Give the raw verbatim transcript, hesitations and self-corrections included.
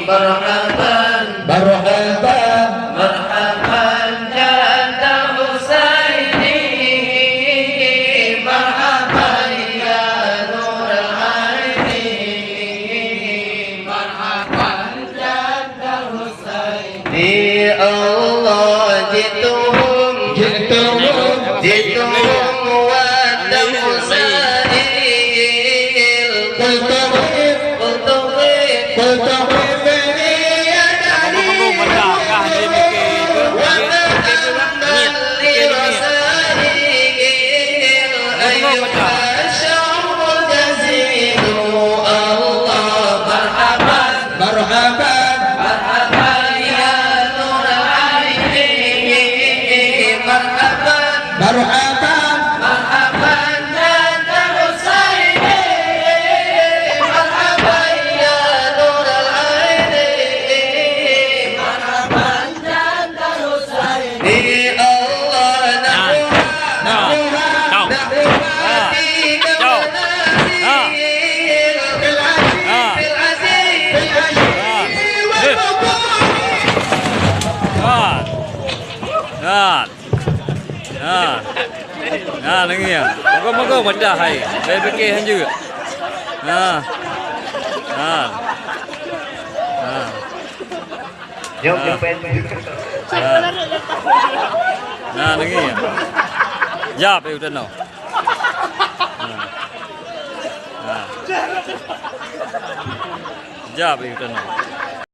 Marhaban, marhaban, marhaban jadda Husaini. Marhaban ya Nural Aini. Marhaban jadda Husaini. Ya Allah, ji'tuhum, ji'tuhum, ji'tuhum wa tafsa'il. Qul tawhid, qul tawhid, qul tawhid. Wa taqabbalu rasail. Ayyuha syarru jazilu. Allah, marhaban. Marhaban. Marhaban ya Nural Aini. Marhaban. Marhaban. Marhaban ya Nural Aini. Marhaban ya Nural Aini. Marhaban ya Nural Aini. Ya Allah, nah, nah, nah, nah, nah. Ha. Ha. Ha. Ha, lagèe nyan. Moga-moga mudah hai. Baik fikir hanjeuet. Ha. Ha. Ha. Jom, jom, pen. Ha. Ha, lagèe nyan. Jap, eh, udah no. Ha. Ha. Jap, eh, udah no.